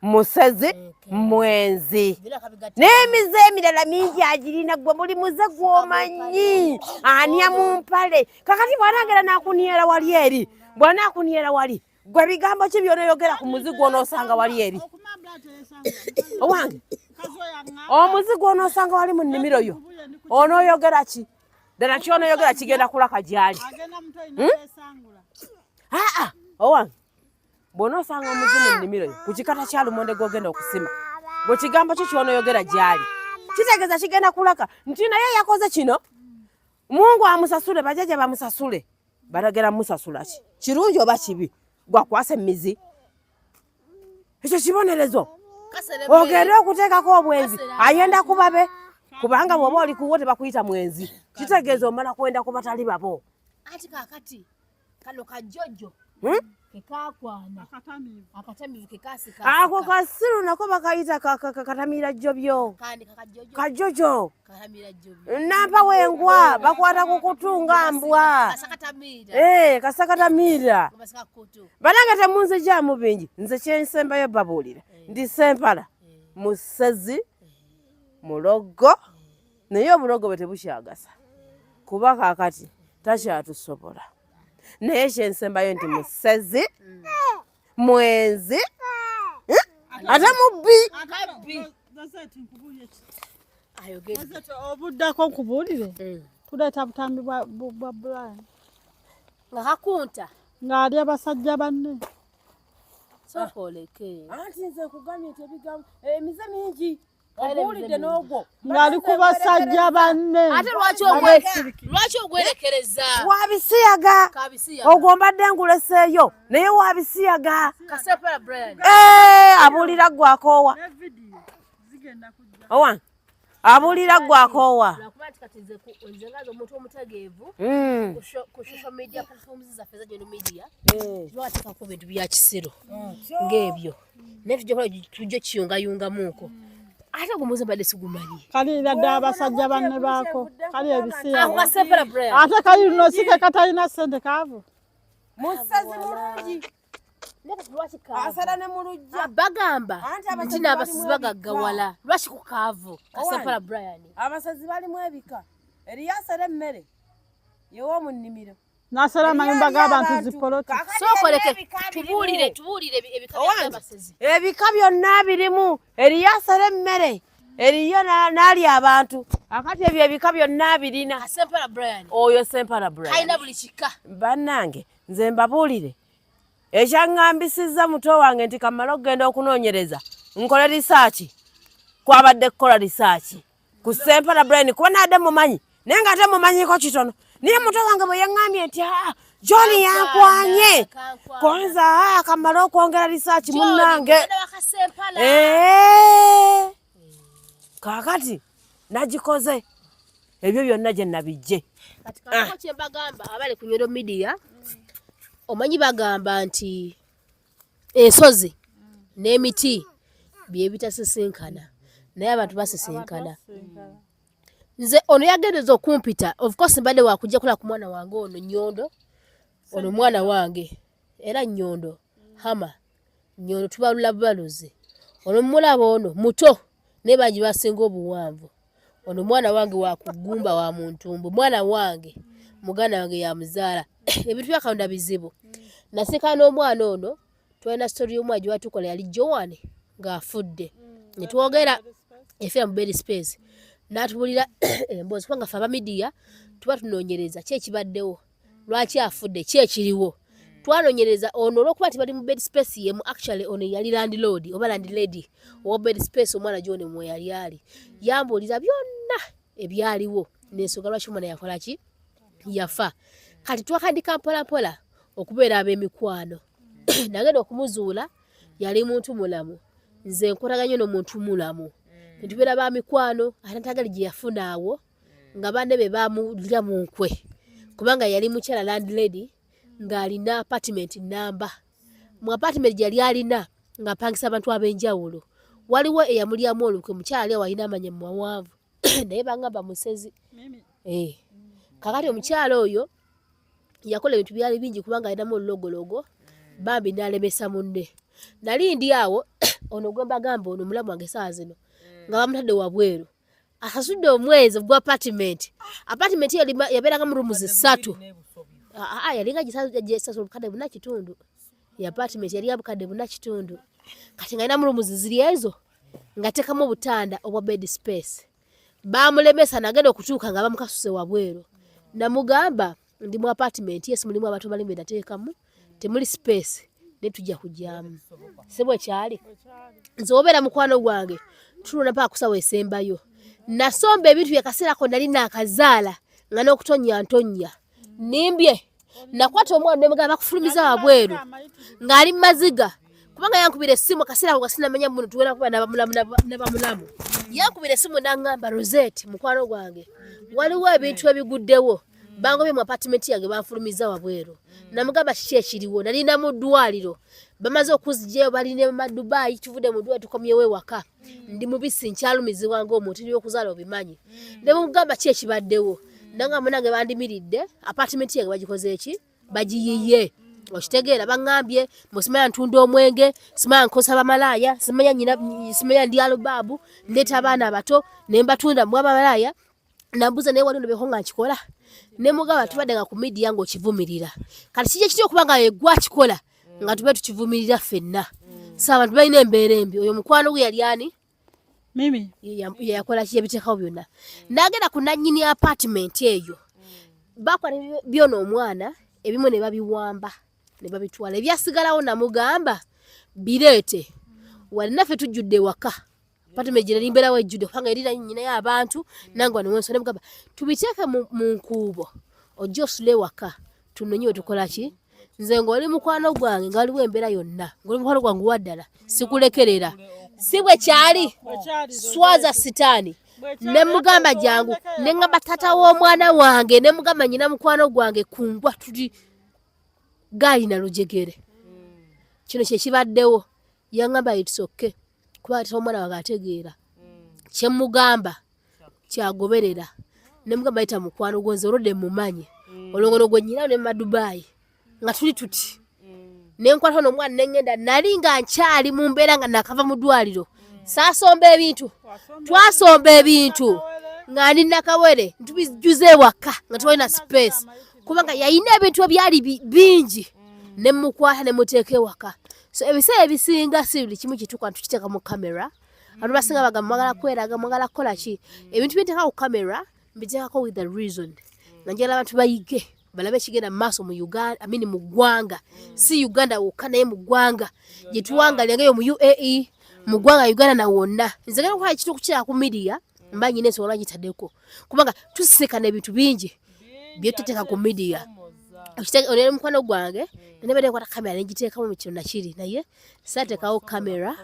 Musezi, mwenzi, n'emize emirala mingi agirina. Gwe buli muze gw'omanyi anya mu mpale. Kakati bw'anaagera n'akuniera wali eri, bw'anaakuniyera wali, gwe bigambo ki by'onoyogera ku muzi gw'onoosanga wali eri? Owange, omuzi gw'onoosanga wali mu nnimiro yo, onooyogera ki? Ddala ky'onoyogera kigenda kulaka gy'ali? Hmm? Aa, owange, bw'onoosanga omuzi mu nnimiro yo ku kikata kya lumonde gw'ogenda okusima, gwe kigambo ki ky'onoyogera gy'ali? Kitegeeza kigenda kulaka nti naye yakoze kino, Mungu amusasule, bajjajja bamusasule. Balagera musasula ki, kirungi oba kibi? Gwakwasa emizi, ekyo kibonerezo. Ogende okuteekako obwenzi, ayenda ku babe, kubanga bw'oba oli kuwo tebakuyita mwenzi, kitegeeza omala kwenda ku batali babo. Anti kakati kano kajjojo Hmm? kekakwana akatamivu kekasika. Ako kasiru nako bakayita katamiira jjobyo. Kandi kakajjojo. Kajjojo. Katamira jjobyo. Nampa wengwa bakwata ku kutunga mbwa. Kasakatamiira. Eh, kasakatamiira. Basika kutu. Banange temunzijaamu bingi, nze kyensembayo babuulira ndi Sempala musezi, mulogo, naye obulogo bwe tebukyagasa kuba kaakati takyatusobola. Naye kyensembayo nti musezi, mwenzi, ate mubbi. Ayogedde. Obuddako nkubuulire, tuleeta butambi bwa Brian nga kakunta ng'alya basajja banne. Sooka oleke. Anti nze nkugambye nti ebigambo emize mingi, oguwulidde n'ogwo. Ng'ali ku basajja banne. Ate lwaki lwaki ogwerekereza? Wabisiyaga. Kabisiyaga. Ogwo mbadde nguleseeyo, naye wabisiyaga. Kasepala Brian. Eh, abuulira gwe akoowa. Ne vidiyo zigenda kujja. Owa abuulira gwe akoowa. Lwakuba nti kati nze nga nze omuntu omutegeevu ku social media platforms zaffe eza general media lwateekako bintu bya kisiru ng'ebyo, naye tujja kukola, tujja kiyungayungamuuko. Ate ogwo muze mbadde sigumanyi. Kaliira dda abasajja banne baako kali Ako ebisiyaga. Kasepala Brian. Ate kali luno si ke katalina ssente, kaavu. Musezi mulungi. Naye kati lwaki kaavu? Asala ne mu lujja. Bagamba Anti abasezi nti n'abasizi balimu bagaggawala, lwaki ku kaavu Kasepala Brian? Abasazi balimu ebika. Eriyo asala emmere yewa mu nnimiro. N'asala amayumba g'abantu, zipoloti. Sooka oleke, tubuulire, tubuulire ebika by'abasezi. Ebika byonna birimu. Eriyo asala emmere, eriyo n'alya abantu. Akati ebyo ebika byonna birina. Kasempala Brian. Oyo Sempala Brian. Kalina buli kika. Bannange, nze mbabuulire ekyaŋŋambisizza muto wange nti kamale okugenda okunoonyereza nkole research, kwabadde kukola research ku Sempala Brian, kuba naadde mumanyi naye nga ate mumanyiko kitono. Naye muto wange bwe yaŋŋambye nti aa, John yankwanye, Kankwanya. konza aa, kamale okwongera research munnange. Muganda wa Kasempala. Eh, kaakati nagikoze, ebyo byonna gye nabijje. Kati kanako kye mbagamba abali ku Nyoro Media, omanyi bagamba nti ensozi n'emiti bye bitasisinkana, naye abantu basisinkana. Nze ono yagendeza okumpita, of course mbadde wakujja kola ku mwana wange ono Nyondo. Ono mwana wange era Nyondo hama Nyondo tubalula bubaluzi. Ono mulaba ono muto naye bangi basinga obuwanvu. Ono mwana wange wakugumba wa muntumbu, mwana wange, muganda wange yamuzaala. Ebintu bya Katonda bizibu. Naseka n'omwana ono, twalina story y'omwana gye watukola, yali Joan ng'afudde, ne twogera efiira mu bed space, n'atubulira emboozi, kubanga ffe aba media tuba tunoonyereza ki ekibaddewo, lwaki afudde, ki ekiriwo. Twanoonyereza ono olw'okuba nti bali mu bed space yemu. Actually ono yali landlord oba landlady owa bed space omwana John mwe yali ali. Yambuulira byonna ebyaliwo n'ensonga lwaki omwana yakola ki, yafa. Kati twakandika mpola mpola okubeera ab'emikwano. Nagenda okumuzuula yali muntu mulamu. Nze nkolaganye n'omuntu mulamu, netubeera ba mikwano. Ate ntagali gye yafuna awo nga banne be bamulya mu nkwe, kubanga yali mukyala landlady ng'alina apartment namba. Mu apartment gye yali alina ng'apangisa abantu ab'enjawulo, waliwo eyamulyamu olukwe, mukyala ali awo alina amanya mawanvu, naye bangamba musezi. Eh. Kakati omukyala oyo yakola ebintu byali bingi kubanga alinamu olulogologo, bambi n'alemesa munne. Nali ndi awo. Ono gwe mbagamba ono mulamu wange saawa zino nga bamutadde wabweru, asasudde omwezi gwa apartment. Apartment eyo yabeeranga mu rooms ssatu. Yalinga gisasula obukadde 4.5. Ya apartment yali ya bukadde 4.5. Kati nga alina mu rooms ziri ezo ng'ateekamu obutanda obwa bed space. Bamulemesa nagenda okutuuka nga bamukasuse wabweru. Namugamba ndi mu apartment, yes, mulimu abantu bali benateekamu, temuli space, naye tujja kujyamu. Si bwe kyali? Nze obeera mukwano gwange tulona paka kusawa esembayo. Nasomba ebintu byakaseera ko nali naakazaala nga n'okutonnya ntonnya. Nimbye nakwata omwana ne mugamba bakufulumiza wabweru ng'ali mu maziga, kubanga yankubira essimu akaseera ako nga sinamanya muno tugenda kuba n'abamulamu n'abamulamu. Yankubira essimu n'aŋŋamba, Rosette mukwano gwange, waliwo ebintu ebiguddewo, bangobye mu apartment yange, banfulumiza wabweru. Namugamba kiki ekiriwo? Nalina mu ddwaliro, bamaze okuzigyayo, bali ne Madubayi, tuvudde mu ddwaliro tukomyewo ewaka, ndi mubisi, nkyalumizibwa ng'omuntu ebyokuzaala obimanyi. Ne mugamba ki ekibaddewo? Nanga munange bandimiridde apartment yange, bagikoze eki, bagiyiye, okitegeera? Baŋŋambye musimanya ntunda omwenge, simanya nkosa bamalaaya, simanya nyina, simanya ndi alubaabu, ndeeta abaana abato ne mbatunda mu bamalaaya. Nambuza naye wali ondabeko nga nkikola? Ne mugamba tubadde nga ku media ng'okivumirira, kati kijja kitya okuba nga yeggwe akikola nga tube tukivumirira ffenna? So abantu balina embeera embi. Oyo mukwano gwe yali ani? Mimi. Yakola ki? Yabiteekawo byonna n'agenda ku nannyini apartment eyo, bakwata byona omwana ebimu ne babiwamba ne babitwala, ebyasigalawo namugamba bireete wali naffe tujjudde ewaka. Apartment gye nali mbeerawo ejjudde kubanga eri nnyinayo abantu, nange wano wenso. Ne mugamba tubiteeke mu nkuubo, ojje osule ewaka, tunonye we tukola ki. Nze ng'oli mukwano gwange, nga waliwo embeera yonna, ng'oli mukwano gwange waddala, sikulekerera. Si bwe kyali? Swaza sitaani. Ne mugamba jangu, ne ŋŋamba taata w'omwana wange, ne mugamba nyina mukwano gwange kungwa tuli gaali na lujegere, kino kye kibaddewo. Yaŋŋamba it's okay, kuba taata w'omwana wange ategeera kye mugamba kyagoberera. Ne mugamba yita mukwano gwo, nze olwodde mumanyi olongono gwe nyina ne Madubayi nga tuli tuti. Nenkwata ono omwana nengenda, nali nga nkyali mu mbeera nga nakava mu ddwaliro, saasomba ebintu, twasomba ebintu nga ndi nakawere ntubijjuza ewaka nga tewalina space, kubanga yalina ebintu ebyali bingi. Ne mukwata ne muteeka ewaka. So ebiseera ebisinga si buli kimu kituuka ntukiteeka mu kamera. Abantu basinga bagamba mwagala kweraga, mwagala kukola ki. Ebintu byenteeka ku kamera mbiteekako with the reason nga njagala abantu bayige, balabe ekigenda mu maaso mu Uganda, I mean mu ggwanga, si Uganda wokka naye mu ggwanga gye tuwangalira ngaeyo mu UAE, mu ggwanga Uganda na wonna. Nze genda okukola ekintu okukira ku media mba nyina ensonga lwaki ngitaddeko, kubanga tusisinkana ebintu bingi byetuteeka ku media. Ono mukwano gwange nebadde nkwata kamera negiteekamu mu kino nakiri, naye saateekawo kamera.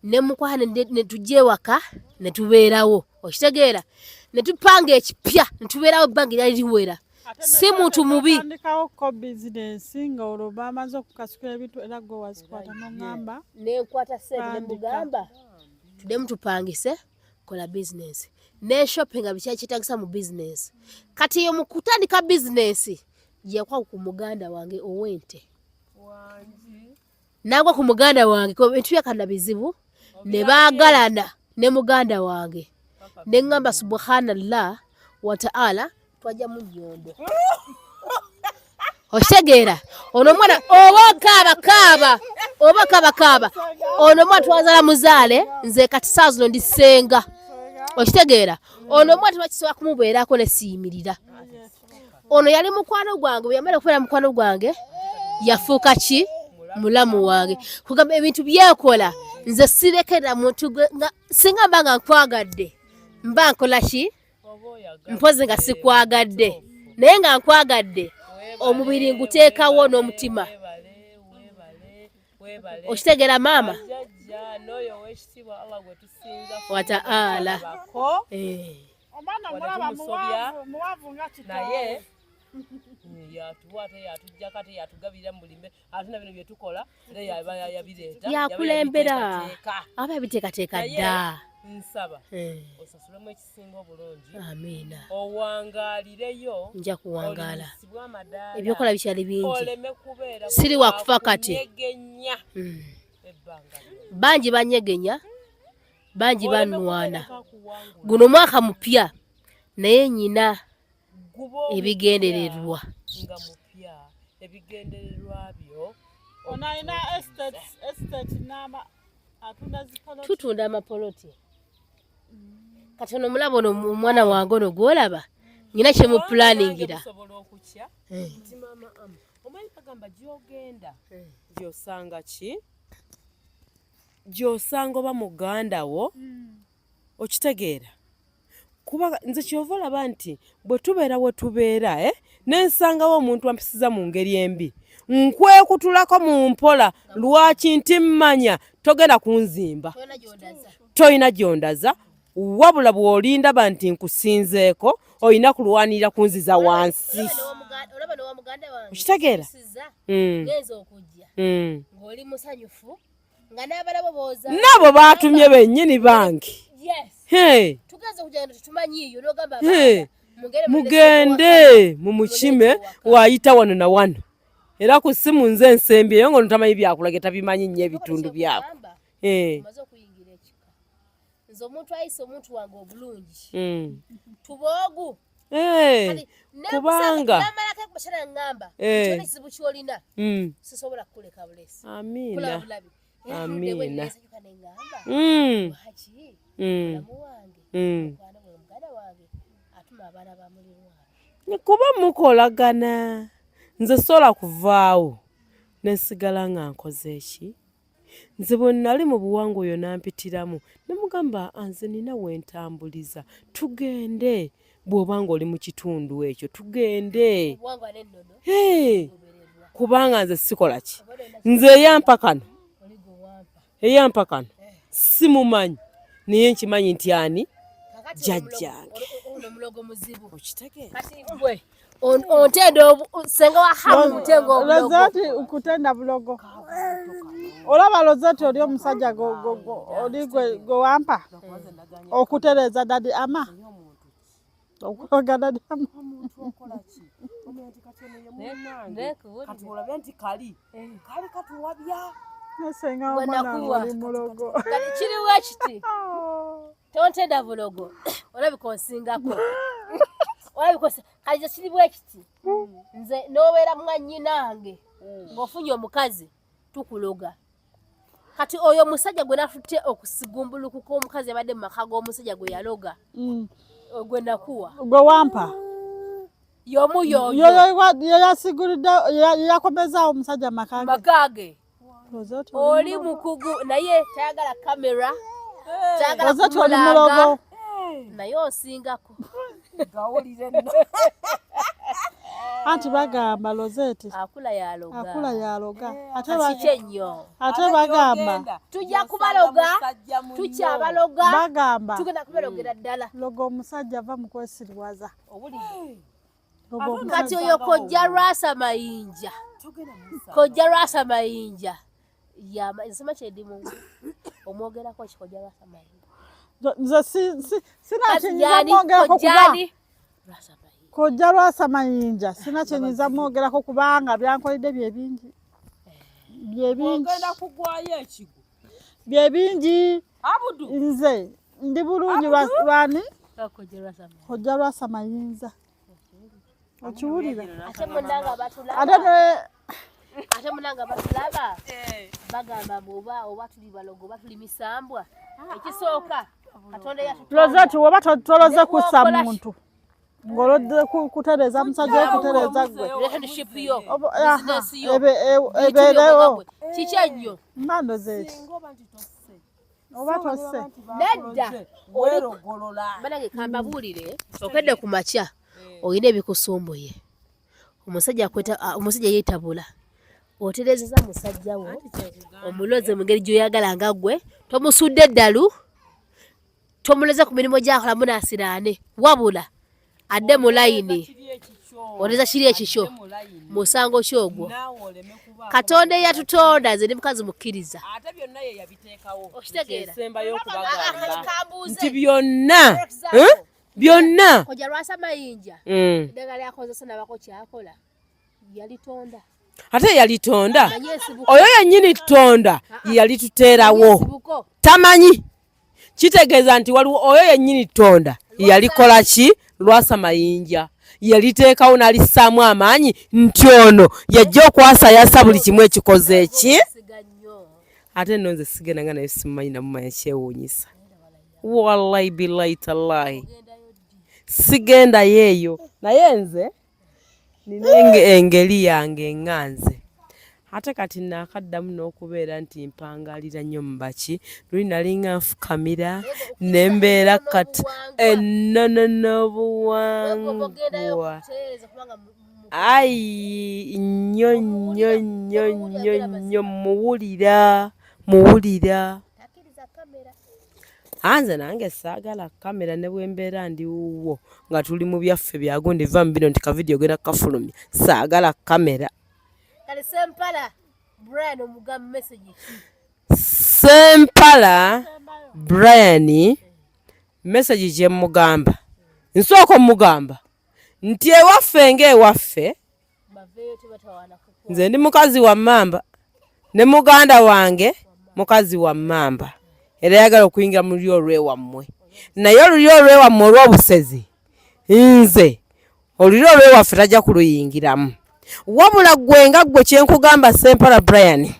Ne mukwata ne tujja ewaka ne tubeerawo, okitegeera, ne tupanga ekipya ne tubeerawo ebbanga eryali liwera. Si muntu mubi. Tandikawo ko bizinensi nga olwo bamaze okukasukira ebintu, era gwe wazikwata n'oŋŋamba. Nenkwata sente. Tandika. Nemugamba tuddemu tupangise, kola bizinensi ne shopping biki ekyetagisa mu bizinensi. Kati eyo mu kutandika bizinensi yakwa ku muganda wange ow'ente, nagwa ku muganda wange kuba ebintu byakanda bizibu, ne baagalana ne muganda wange. Ne ŋŋamba subhanallah wa taala, twajja mu nnyondo, okitegeera? Ono omwana oba kaaba kaaba oba kaaba kaaba, ono omwana twazala muzaale. Nze kati saa zino ndi ssenga, okitegeera? Ono omwana tebakisobola kumubeerako ne siyimirira. Ono yali mukwano gwange, bwe yamala okubeera mukwano gwange yafuuka ki? Mulamu wange. Kugamba ebintu byekola nze sirekerera muntu singa mba nga nkwagadde mba nkola ki? Mpozi nga sikwagadde, naye nga nkwagadde omubiri nguteekawo n'omutima, okitegeera maama? N'oyo ow'ekitiibwa Allah gwe tusinza. Wataala. Bako. Omwana Wadde mulaba tumusobya, muwanvu muwanvu nga kitaawe. Naye yatuwa ate yatujjako ate yatugabirira mu buli ate na bino bye tukola era yaba yabireeta. Yakulembera. Yaba yabiteekateeka. Aba yabiteekateeka Naye dda. nsaba osasulemu ekisinga obulungi, Amiina. owangaalireyo. Nja kuwangaala. Olinyisibwe amadaala. Ebyokola bikyali bingi. Oleme kubeera Siri wa kufa kati. kunyegenya. Bangi banyegenya, bangi banwana. Guno mwaka mupya, naye nyina ebigendererwa. Nga mupya, ebigendererwa byo. Ono alina estate n'ama atunda zipoloti. Tutunda amapoloti. Kati ono omulaba ono omwana wange ono gw'olaba, nyina kye mupulaningira. Busobola okukya nti maama Amu, omanyi bagamba gy'ogenda gy'osanga ki? Gy'osanga oba muganda wo, okitegeera? Kuba nze kyova olaba nti bwe tubeera we tubeera, ne nsangawo omuntu ampisiza mu ngeri embi, nkwekutulako mu mpola. Lwaki? Nti mmanya togenda kunzimba, tolina gy'ondaza, wabula bw'olindaba nti nkusinzeeko olina kulwanirira kunziza wansi. Olaba ne wa muganda wange Okitegeera? Ngenza okujja ng'oli musanyufu nga n'abalabo booza. Nabo baatumye bennyini bange. Yes. Hey. Tugenza okujja nga tetumanyiiyo n'ogamba Hey. abaana mugende Mugende mumukime waayita wano na wano, era ku ssimu nze nsembyeyo nga notamanyi byakulage, tabimanyi nnyo ebitundu byako. Omaze okuyingira ekika, nze omuntu ayise omuntu wange obulungi tuboogu. Kubanga namalako ekubashana ngamba kyona ekizibu kyolina sisobola kukuleka bulesi. Amiina. Bulabi. Amiina. Nesanyuka nengamba lwaki mulamu wange, mukwano gwe, muganda wange atuma abaana ba mulirwana. Kuba mukolagana, nze sobola kuvaawo nesigala nga nkoze eki. Nze bwe nali mu buwangwa oyo nampitiramu ne mugamba, nze nina wentambuliza, tugende, bw'oba nga oli mu kitundu ekyo tugende. Obuwangwa n'ennono Hey, gobererwa. Kubanga nze sikola ki, nze eyampa kano, Oli gwe wampa. Eyampa kano simumanyi, naye nkimanyi nti ani Kakati jjajjange. Ono omulogo muzibu. Okitegeera? Kati gwe ontenda senga wa hamu mutenga obulogo. Lozeti kutenda bulogo. Olaba Lozeti, oli omusajja oli gwe wampa okutereeza Daddy Ama, okuloga Daddy Ama. Kati olabe nti kali kali katuwabya. Nesenga Gwe omwana nakuwa. oli mulogo. Kati kiriwo ekiti, tontenda bulogo, olabika onsingako, olabika kati kye kiriwo ekiti, nze n'obeera mwannyinange ng'ofunye omukazi tukuloga. Kati oyo omusajja gwe natutte okusigumbulukuka, omukazi yabadde mu maka g'omusajja gwe yaloga, gwe nakuwa. Gwe wampa. Y'omu y'oyo. Yo yasigulidde, yakomezaawo omusajja maka ge. Maka ge. Lozeti Oli mulogo. Mukugu naye tayagala kamera, tayagala Lozeti oli kumulanga. mulogo. Naye osingako. Gawulire nno. Anti bagamba Lozeti akula yaloga. Akula yaloga ate Kiki ennyo? Ate bagamba Tujja kubaloga, tukyabaloga. Bagamba Tugenda kubalogera ddala. Loga omusajja, ava mu kwesirwaza. Loga Kati omusajja. Oyo kojja Lwasa Mayinja, kojja Lwasa Mayinja nsoma kyedimu omwogerako ki, kojja Lwasa Mayinja? Nze sina kyenyinza Yani mwogerako kuba kojjani Lwasa Mayinja? Kojja Lwasa Mayinja sina kyenyinza mwogerako kubanga byankoledde byebingi, byebingi. Ogenda kugwayo ekigo. Byebingi. Abudu. Nze ndi bulungi lwani. Kojja Lwasa Mayinja. Kojja Lwasa Mayinza okiwulira? Ate munanga batulaba. Ate ne Ate munanga batulaba bagamba mbu oba tuli balogo oba tuli misambwa. Ekisooka Katonda yatutonda. Lozeti, woba toloze kussa Wokola ki? muntu ng'olodde kutereeza musajja wo, kutereeza gwe. Relationship yo, Aha, business yo, ebeerewo. bintu byo, kiki ennyo? Mba Lozeti Singa oba nti tosse. Oba tosse. Nedda. Weerogolola. Banange kambabuulire, okedde ku makya olina ebikusumbuye, omusajja akweta, omusajja yeetabula, otereezeza musajja wo, omuloze mu ngeri gy'oyagala nga ggwe, tomusudde eddalu, tomuloze ku mirimu gy'akola munaasiraane, wabula adde mu layini. Otereeza kiri ekikyo, musango ki ogwo? Katonda eyatutonda, nze ndi mukazi mukkiriza. Ate byonna ye yabiteekawo. Okitegeera? Kyensembayo okubagamba Kambuuze. nti byonna, For example, eh? Byonna. Kojja Lwasa Mayinja, eddagala lyakozesa nabako kyakola yalitonda. Ate yalitonda oyo yennyini tonda yalituteerawo, tamanyi. Kitegeeza nti waliwo oyo yennyini tonda yalikola ki? Lwasa Mayinja yaliteekawo n'alissaamu amaanyi nti ono yajja okwasayasa buli kimu ekikoze ki. Ate nno nze sigenda nga naye simumanyi namumanya, kyewuunyisa. Wallahi billahi tallahi sigendayo eyo, naye nze nina engeri yange nga nze. Ate kati naakaddamu n'okubeera nti mpangalira nnyo mu baki, luli nalinga nfukamira ne mbeera kati ennono n'obuwangwa. Ayi nnyo nnyo nnyo nnyo nnyo muwulira muwulira. Anze nange saagala kamera ne bwe mbeera ndi wuwo nga tuli mu byaffe byagundi va mu bino nti ka vidiyo ogenda kukafulumya, saagala kamera. Kale Sempala Brian omugamba message ki? Sempala Brian message gye mmugamba, nsooka omugamba nti ewaffe ng'ewaffe nze ndi mukazi wa mmamba ne muganda wange mukazi wa mmamba, era yagala okuyingira mu lulyo olw'ewammwe, naye olulyo olw'ewammwe olw'obusezi nze olulyo olw'ewaffe tajja kuluyingiramu. Wabula ggwe nga ggwe kyenkugamba Sempala Brian,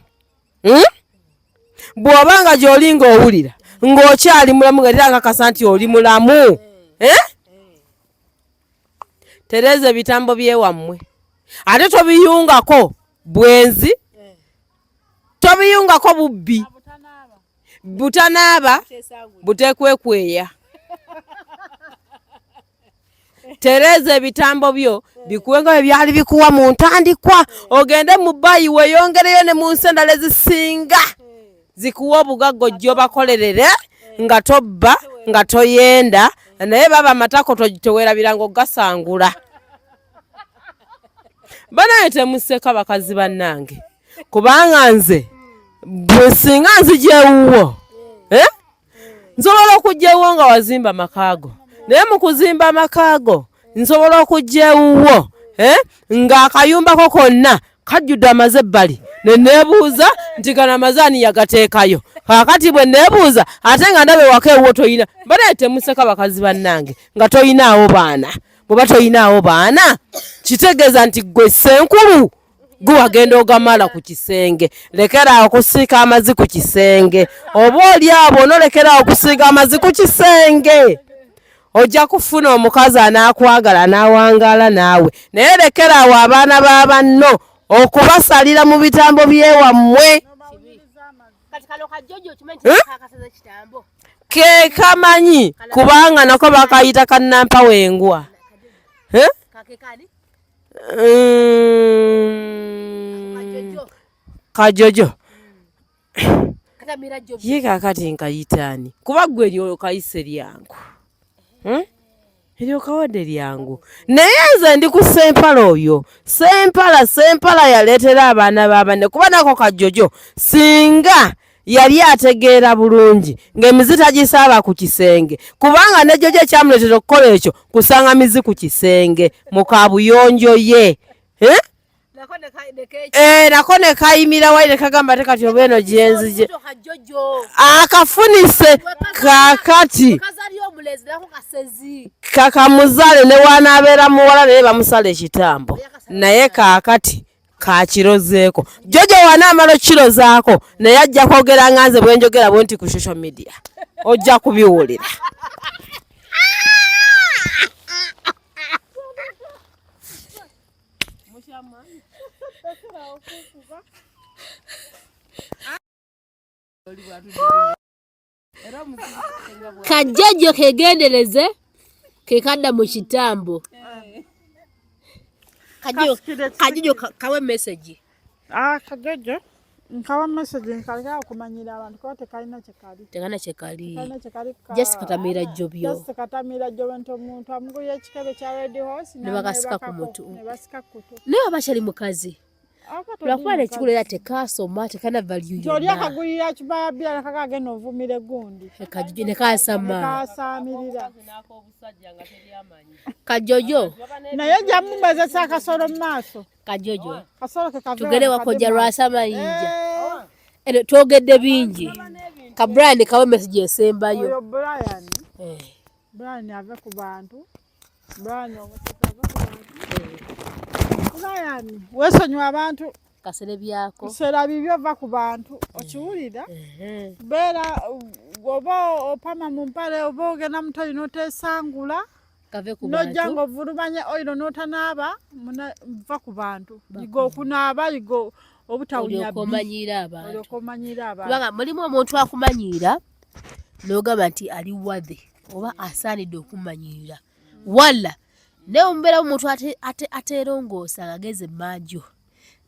bw'oba nga gy'oli ng'owulira ng'okyali mulamu nga era nkakasa nti oli mulamu, tereeza ebitambo by'ewammwe, ate tobiyungako bwenzi, tobiyungako bubbi, butanaaba, butekwekweya. Tereeza ebitambo byo bikuwe nga bwe byali bikuwa mu ntandikwa, ogende mu bbayi weeyongereyo ne mu nsi endala ezisinga zikuwa obugagga ojja obakolerere nga tobba nga toyenda, naye baba amatako teweerabiranga okugasangula. Banaye temuseka bakazi bannange, kubanga nze bwe singa nzija ewuwo, nsobola okujja ewuwo nga wazimba amakaago, naye mu kuzimba amakaago nsobola okujja ewuwo ng'akayumbako konna kajjudde amaze ebbali, ne neebuuza nti gano amaze ani yagateekayo. Kaakati bwe neebuuza ate nga ndaba ewaka ewuwo toyina. Banaye temuseka bakazi bannange nga toyinaawo baana. Bw'oba toyinaawo baana kitegeeza nti ggwe ssenkulu gwe wagenda ogamala ku kisenge. Lekeraawo okusiika amazzi ku kisenge, oba oli awo bw'onoolekerawo okusiiga amazzi ku kisenge ojja kufuna omukazi anaakwagala n'awangaala naawe. Naye lekeraawo abaana ba banno okubasalira mu bitambo by'ewammwe. Ke kamanyi kubanga nako bakayita kannampa wengwa. Kajojo ye kakati nkayitaani kuba ggwe eryo kayise lyangu, eryo kawadde lyangu, naye nze ndi ku Sempala oyo. Sempala Sempala yaleetera abaana ba banne, kuba nako kajojo singa yali ategeera bulungi ng'emizi tagisaaba ku kisenge, kubanga ne jojo ekyamuleetera okukola ekyo kusanga mizi ku kisenge mu kabuyonjo ye, nako ne kayimira wali ne kagamba ate kati oba eno gyenzije akafunise kaakati kakamuzaale ne wanaabeera muwala naye bamusala ekitambo, naye kaakati kakirozeeko. Jojo wanaamala okukirozaako naye ajja kwogera nga nze bwe njogera bwe nti ku social media ojja kubiwulira. Kajjajjo kegendereze kekadda mu kitambo. Kajjajjo kawe message. Kajjajjo nkawa message nkaleka okumanyira abantu kuba tekalina kyekali. Tekalina kyekali. Just katamira jjobyo. Just katamira jjobyo nti omuntu amugulira ekikebe kya Red Horse ne bakasika ku mutu. Ne basika ku kutu. Naye aba akyali mukazi. Lwakuba nekikulu era tekasoma, tekana value nti oli yonna. Akagulira kibayabira nakaga agenda ovumira egundi. Kajojo nekasama. Nekasamirira. Kajojo. Naye jamumezesa akasolo mu maaso. Kajojo. Kasolo ke kave tugende wano wakojja kadde lwasamayinja. Eh, Eno twogedde bingi, ka Brian kawe message esembayo. Oyo Brian. Eh, Brian ave ku bantu. Brian omuseka ave ku bantu. Brian weesonyiwa abantu. Kasere byako. Biseera bibyo, va ku bantu, okiwulira? Ehe. Beera oba opama mu mpale oba ogenda mu toyi n'oteesangula Kave ku n'ojja bantu. ng'ovulumanya oyiro n'otanaaba va ku bantu, yiga okunaaba, yiga obutawunya olyoka bbi. Omanyiira abantu. Olyoka omanyiira abantu. Kubanga mulimu omuntu akumanyiira n'ogamba nti ali wadhe oba asaanidde okumanyiira walla, naye omubeeramu omuntu ateerongoosa nga ageze emanju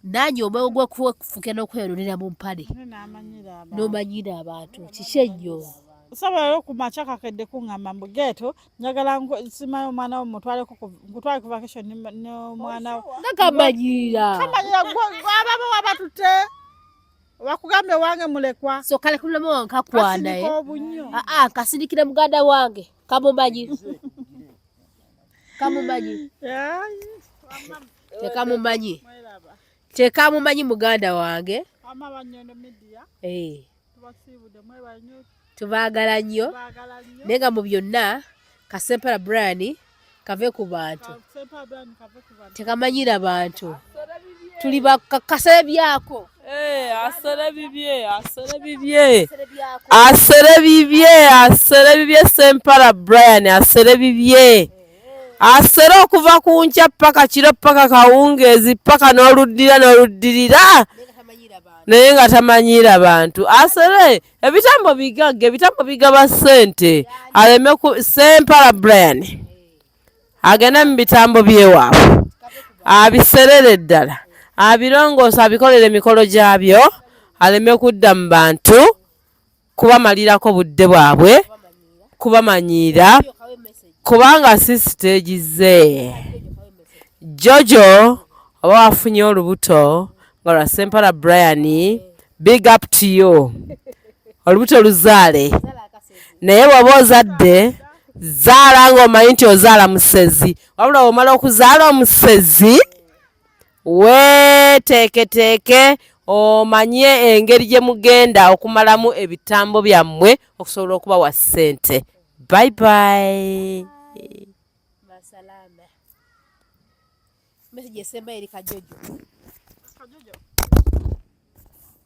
nanye omwoyo gw'okufuukira n'okweyononera mu mpale. Naye n'amanyiira abantu. N'omanyiira abantu kiki ennyo? Sobola era okumakya kakedde kuŋŋamba mbu geeto njagala simayo omwana wo mutwaleko nkutwale ku vacation n'omwana wo. Nga kamanyiira. Kamanyira ababo wabatute bakugambye wange mulekwa. So kale kululamu wange kakwana. Kasindika Eh. obunyo. Aa, kasindikira muganda wange, kamumanyi, kamumanyi. Yayi, Tekamumanyi. mweraba. Tekamumanyi muganda wange. Ama Banyondo Media Eh, tubasiibudde, mwebale nnyo. Tubaagala nnyo. Tubaagala nnyo. Naye nga mu byonna kasempala Brian kave ku bantu. Sempa Brian kave ku bantu. Tekamanyira bantu, tuli kasere byako. Eh, asere bibye, asere bibye. Kasere byako. Asere bibye, asere bibye. Sempala Brian asere bibye, asere okuva ku nkya paka kiro paka kawungeezi paka n'oluddira n'oluddirira. Naye nga tamanyiira bantu. Naye nga tamanyiira bantu, asere ebitambo bigagga, ebitambo bigaba ssente, aleme ku Sempala Brian agende mu bitambo byewaabwe abiserere ddala, abirongoose, abikolere emikolo gyabyo, aleme kudda mu bantu kubamalirako budde bwabwe kubamanyiira, kubanga si siteegi ze. Jojo oba wafunye olubuto nga lwa Sempala Brian, big up to you, olubuto luzaale, naye bw'oba ozadde zaala ng'omanyi nti ozaala musezi, wabula bw'omala okuzaala omusezi weeteeketeeke omanye engeri gye mugenda okumalamu ebitambo byammwe okusobola okubawa ssente. Bye bye. Masalama, message esembayo eri Kajojo. Kajojo.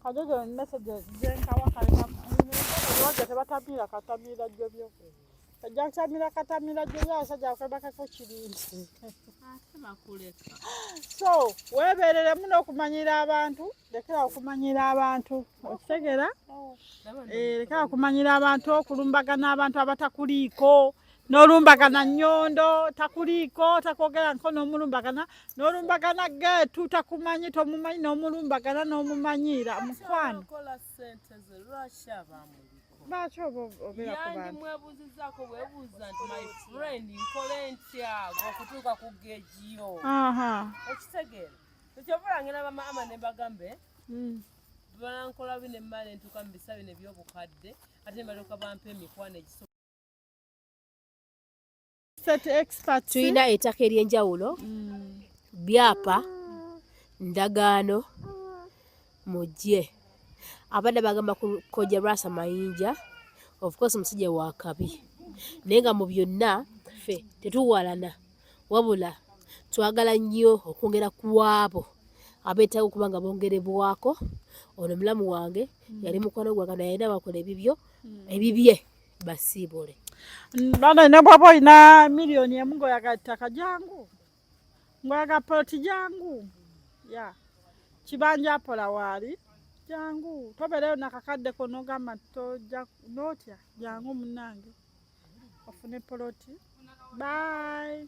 Kajojo message gyenkawa kaleka tebatamiira katamiira jjobyo. Ojja kutamira katamira jjobyo abasajja bakwebakako kirindi. So weebereremu n'okumanyira abantu, lekera okumanyira abantu, okitegera? Eh, lekera okumanyira abantu, okulumbagana abantu abatakuliiko, n'olumbagana nnyondo takuliiko takwogera nko n'omulumbagana, n'olumbagana geetu takumanyi tomumanyi n'omulumbagana n'omumanyiira mukwano. Kola ssente ze, lwaki abamuliko? Lwaki oba obeera ku bantu? Yandimwebuuzizaako bwebuuza nti my friend nkole ntya okutuuka ku geegiyo. Okitegeera tekyovula ngenda bamaama ne bagambe banankola bi ne mmala ne ntuuka mu bisa bino ebyobukadde ate ne balyoka bampa emikwano egisobola Set experts. Tulina ettaka ery'enjawulo, byapa, ndagaano, mujje. Abadde bagamba ku Koja Lwasa Mayinja, of course musajja wa kabi, naye nga mu byonna ffe tetuwalana, wabula twagala nnyo okwongera ku abo abeetaaga okuba nga bongerebwako. Ono mulamu wange yali mukwano gwange, naye alina bakola ebibyo ebibye basiibule. Bana, ne bw'oba olina miliyoni 1 ng'oyagala ttaka, jangu, ng'oyagala poloti, jangu, ya kibanja apola waali, jangu, tobeereyo nakakaddeko n'ogamba nti tojja n'otya, jangu munnange ofune poloti. Bye.